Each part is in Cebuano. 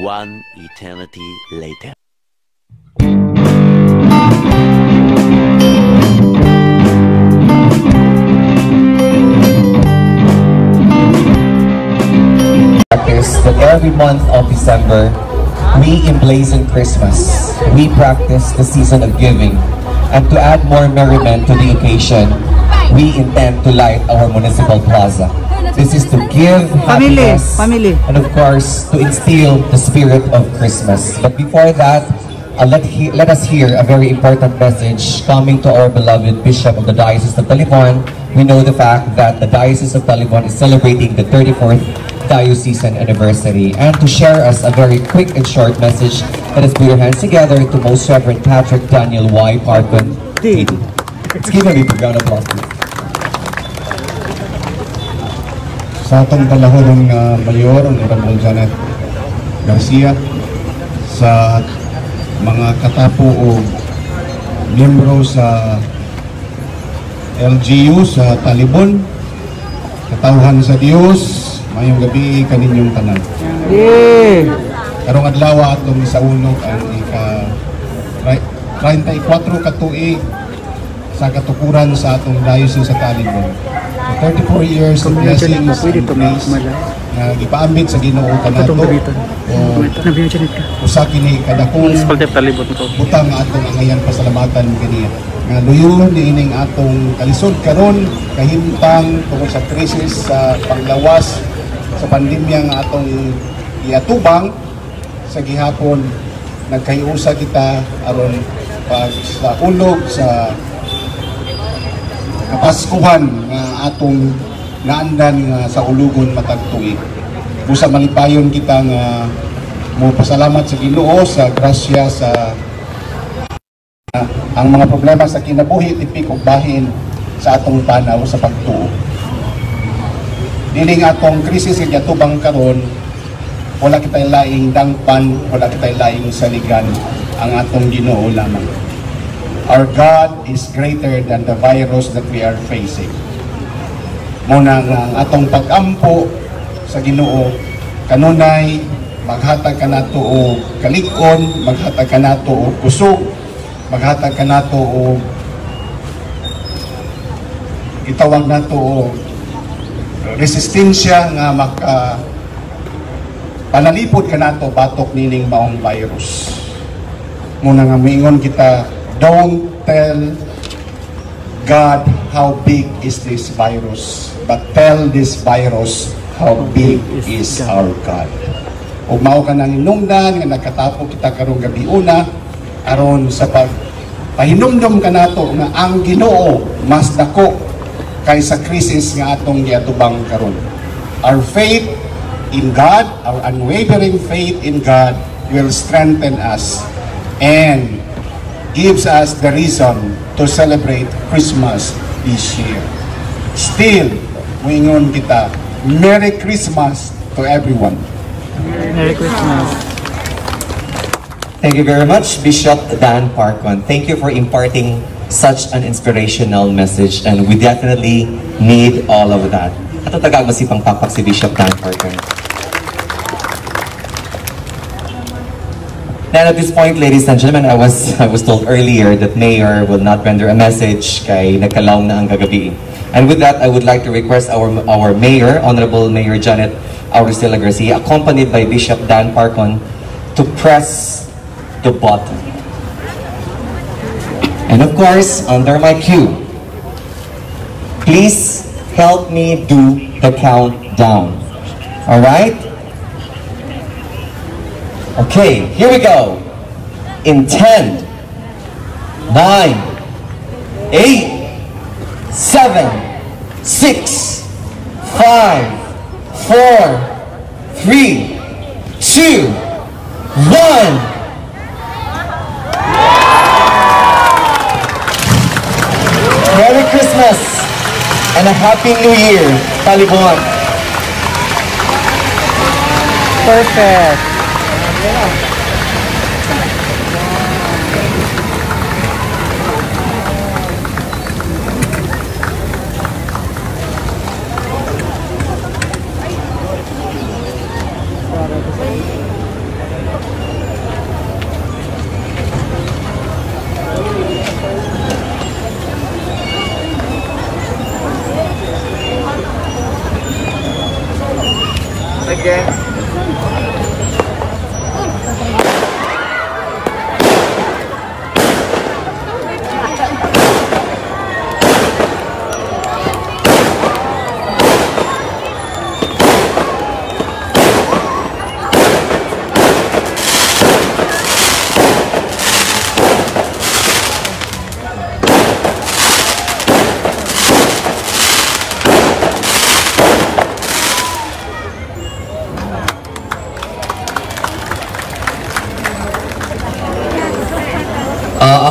One eternity later. Practice that every month of December, we emblazon Christmas. We practice the season of giving. And to add more merriment to the occasion, we intend to light our municipal plaza. This is to give Family, happiness family. And of course, to instill the spirit of Christmas. But before that, let us hear a very important message coming to our beloved Bishop of the Diocese of Talibon. We know the fact that the Diocese of Talibon is celebrating the 34th diocesan anniversary. And to share us a very quick and short message, let us put our hands together to Most Reverend Patrick Daniel Y. Parcon. D. Let's give him a big round of applause, please. Sa atong panahon nga Mayor, Honorable Janet Garcia, sa mga katapo o miyembro sa LGU sa Talibon, katawhan sa Dios, mayong gabi kaninyong tanan. Yeah. Karong adlaw atong isaulog ang ika 34 ka tuig sa katukuran sa atong diocese sa Talibon. So 34 years of blessings and grace nga gipaambit sa Ginoo kanato. O usa kini kadakong butang nga atong angayan pasalamatan kaniya. Nga luyon niining atong kalisod karon kahimtang tungod sa krisis sa panglawas sa pandemya nga atong iatubang sa gihapon, nagkahiusa kita aron pag sa ulog sa Kapaskuhan nga atong naandan nga sa ulugon matag tuig. Busa malipayon kita nga mo pasalamat sa Ginoo sa grasya sa ang mga problema sa kinabuhi tipik og bahin sa atong panaw sa pagtuo. Dining atong krisis nga giatubang karon, wala kitay laing dangpan, wala kitay laing saligan, ang atong Ginoo lamang. Our God is greater than the virus that we are facing. Muna nga ang atong pag-ampo sa Ginoo kanunay maghatag kanato og kalig-on, maghatag kanato og kusog, maghatag kanato og gitawag nato og resistensya nga maka panalipod kanato batok nining maong virus. Muna nga moingon kita, don't tell God how big is this virus, but tell this virus how big is our God. Ug mao ka nang hinungdan nga nagkatapok kita karong gabi una aron sa pag pahinumdom kanato nga ang Ginoo mas dako kaysa krisis nga atong giatubang karon. Our faith in God, our unwavering faith in God will strengthen us and gives us the reason to celebrate Christmas this year. Still, muingon kita, Merry Christmas to everyone. Merry Christmas. Thank you very much, Bishop Dan Parcon. Thank you for imparting such an inspirational message, and we definitely need all of that. Ato tagag masipang pakpak si Bishop Dan Parcon. Now at this point, ladies and gentlemen, I was told earlier that Mayor will not render a message kay nagkalawom na ang kagabi. And with that, I would like to request our Mayor, Honorable Mayor Janet Auristela Garcia, accompanied by Bishop Dan Parcon, to press the button. And of course, under my cue, please help me do the countdown. All right? Okay, here we go. In 10, 9, 8, 7, 6, 5, 4, 3, 2, 1. Merry Christmas and a Happy New Year, Talibon. Perfect. Again.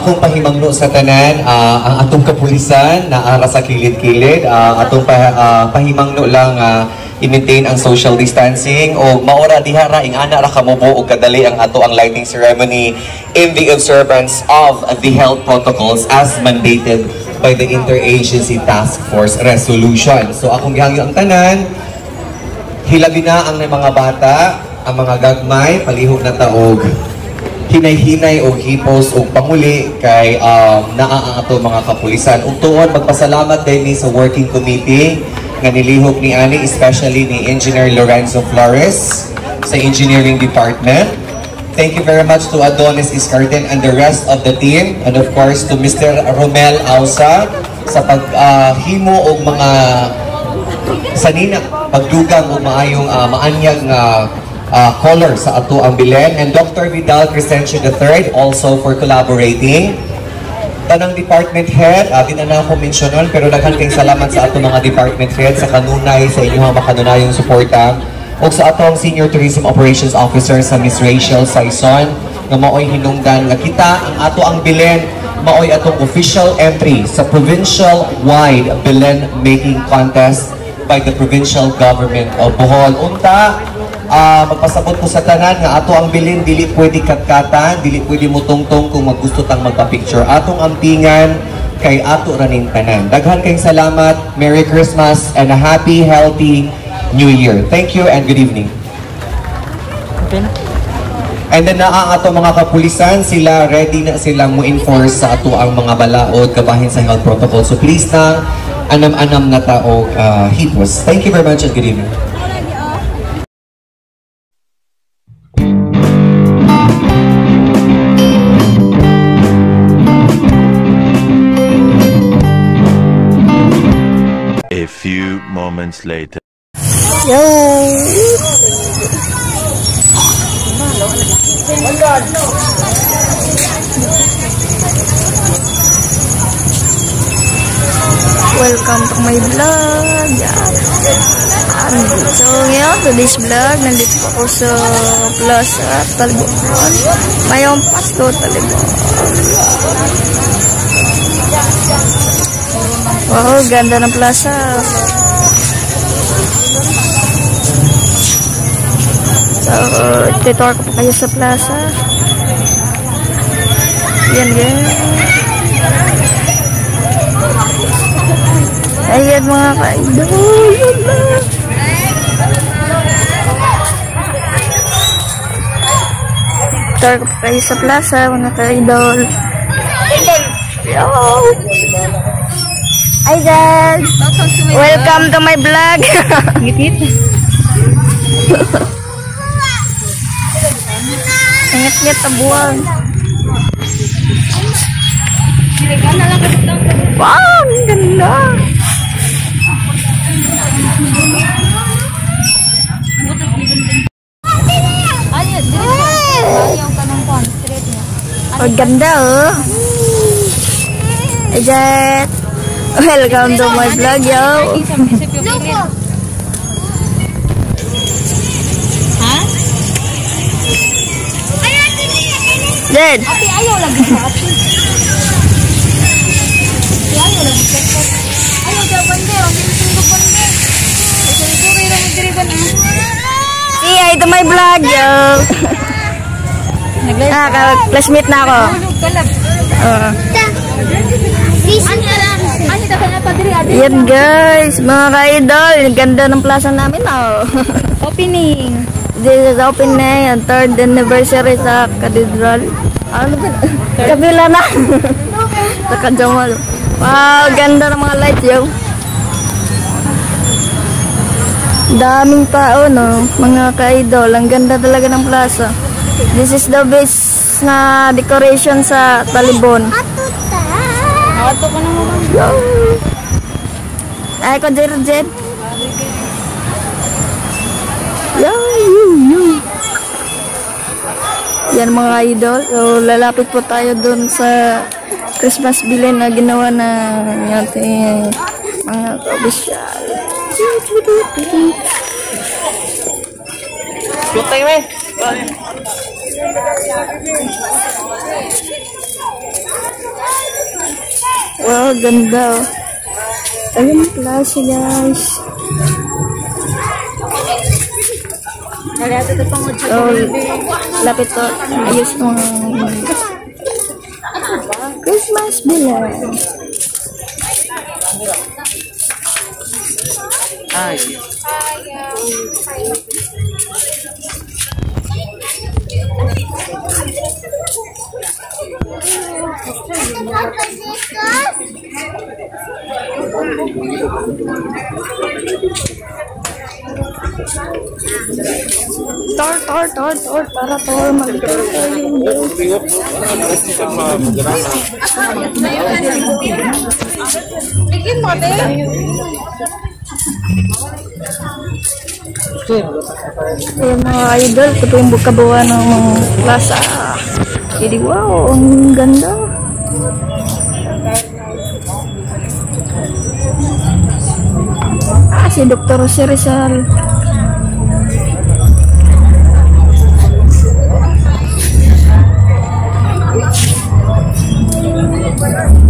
Akong pahimangno sa tanan, ang atong kapulisan naara sa kilid-kilid, atong pahimangno lang i-maintain ang social distancing o maora diha ra ingana ra kamubo og kadali ang ato ang lighting ceremony in the observance of the health protocols as mandated by the Interagency Task Force Resolution. So akong gihangyo ang tanan, hilabi na ang mga bata, ang mga gagmay, palihog na taog hinay-hinay og hipos og panguli kay naa ang ato mga kapulisan. Ug tuod magpasalamat din ni sa working committee nga nilihok ni ani, especially ni Engineer Lorenzo Flores sa Engineering Department. Thank you very much to Adonis Iscarden and the rest of the team, and of course to Mr. Romel Ausa sa paghimo og mga sanina pagdugang og maayong maanyag nga color sa ato ang Belen, and Dr. Vidal Crescencio III also for collaborating. Tanang department head, di na ako mentionon, pero daghan kayong salamat sa ato mga department head sa kanunay, sa inyong makanunayong suporta, ug sa atong Senior Tourism Operations Officer sa Miss Rachel Saison nga maoy hinungdan nga kita ang ato ang Belen maoy atong official entry sa provincial-wide Belen making contest by the provincial government of Bohol. Unta, magpasabot ko sa tanan nga ato ang Belen dili pwede katkatan, dili pwede mutungtong kung maggusto tang magpa-picture. Atong ampingan kay ato raning tanan. Daghan kayong salamat. Merry Christmas and a happy, healthy New Year. Thank you and good evening. Okay na. And then naa ato mga kapulisan, sila ready na silang mo-enforce sa ato ang mga balaod kabahin sa health protocol. So please lang, anam-anam na tao hipos. Thank you very much and good evening. A few moments later. Yo! Welcome to my vlog. So ngayon, today's vlog, nandito po ako sa Plaza Talibon. Mayong Pasko, Talibon. Wow, ganda ng plaza. So, tutor ko po kayo sa plaza. Yan, guys. Ayan mga ka-idol. Tutor ko po kayo sa plaza, mga ka-idol. Yo! Hi guys! Welcome to my vlog! Ngit-ngit. Ngit-ngit ang buwan. Wow! Ang ganda! Ang ganda oh! Hi guys! Welcome to my vlog, yo! Dad! Ate, ayaw lagi sa ate. Ate, ayaw lagi sa ate. Ayaw daw bande, ang bilis ng bande. Ay, sa diri ba na? Say hi to my vlog, yo! Classmate na ako. Yan guys, mga ka-idol, ganda ng plaza namin, oh. Opening. This is opening ang third anniversary sa Cathedral. Ano ba? Kabila na. Sa Kajamal. Wow, ganda ng mga lights, yo. Daming tao, no? Mga ka-idol. Ang ganda talaga ng plaza. This is the best na decoration sa Talibon. Ay, ko Jed. Yo, yo, yo. Yan mga idol. So, lalapit po tayo dun sa Christmas bilin na ginawa ng ating mga ka-opisyal. Wow, ganda oh. Ayun yung plaza, guys. So, lapit to. Ayos tong Christmas bilin. Ay. Tor, tor, tor, tor, tara, tor, mag-tor tayo. Bigyan mo, te. Ayan mga idol, ito yung kabuuan ng plaza. Hindi, wow, ang ganda. Ah, si Dr. Jose Rizal.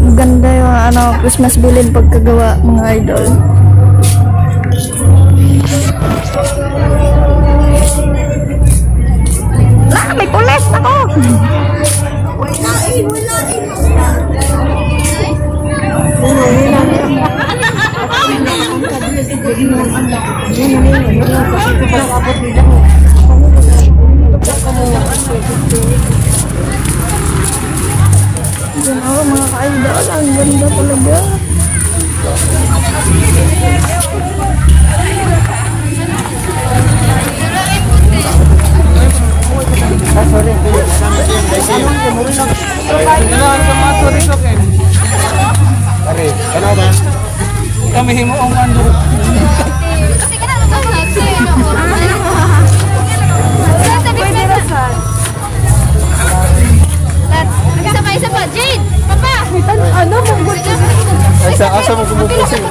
Ang ganda yung ano, Christmas bilin pagkagawa mga idol. Ah, may pulis ako! Yan ako mga ka-idol, ang ganda talaga. Kami mo ang ano. Isa pa, Jade! Papa! Ano? Asa asa mo kumupusin?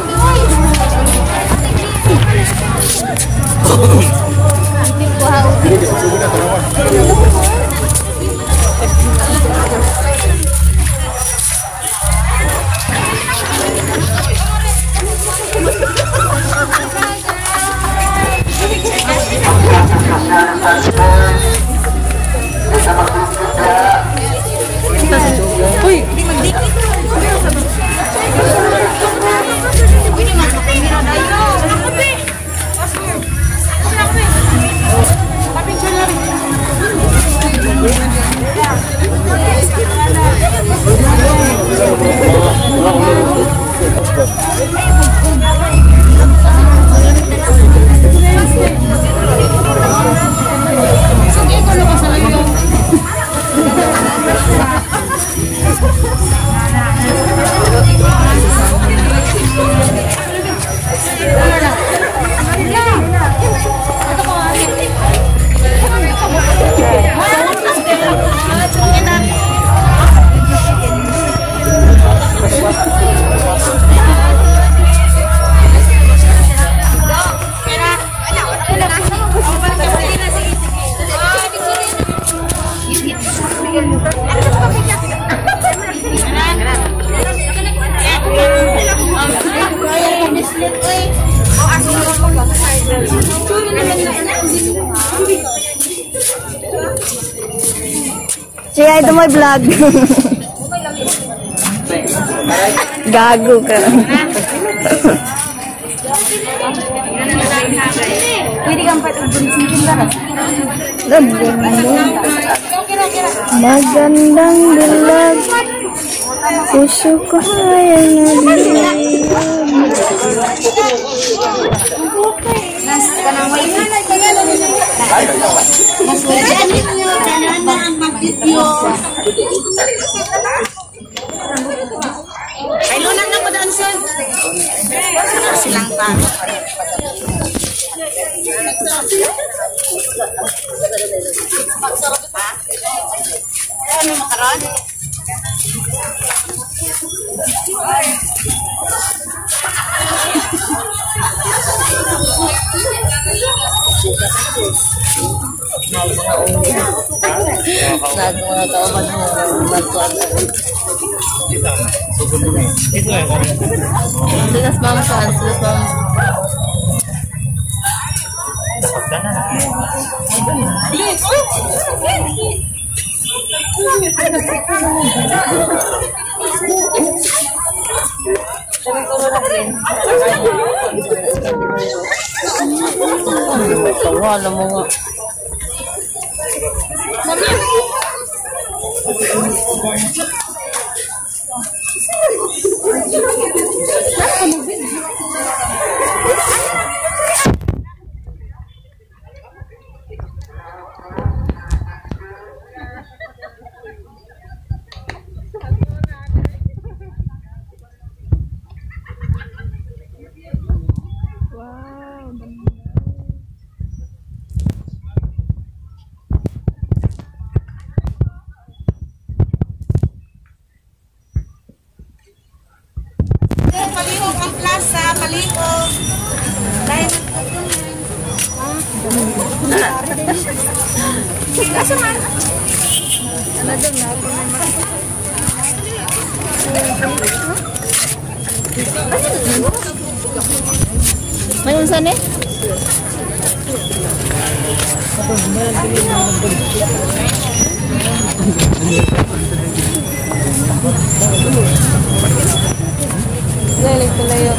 Say hi to my vlog. Gago ka. Pwede kang pag-bunsin. Magandang dilag. Puso ko ay nalilaglag. Ay, lunang na mo daan, sir. Silang pa. Ano makaron? Silas ma'am saan? Silas ma'am. Wala mo nga. Wow. Palihog ang plaza, palihog. May unsa ni? Lalag palayo.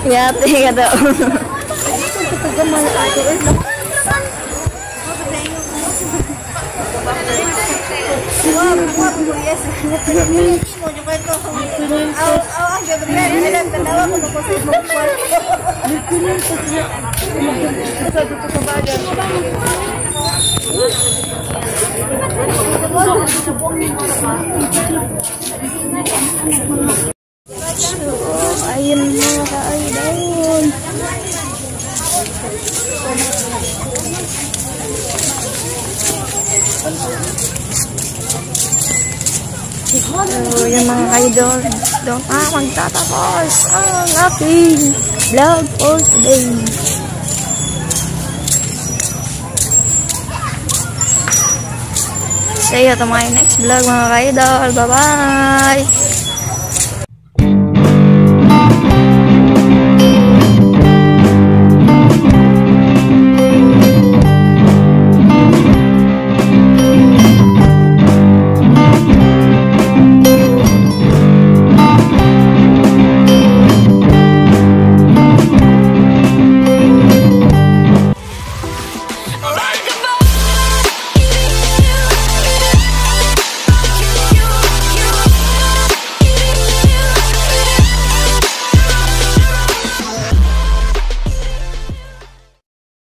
Yate ka daw. Ayun mga ka-idol. So, yun mga ka-idol. Doon magtatapos ang aking vlog for today. See you to my next vlog mga ka-idol. Bye-bye!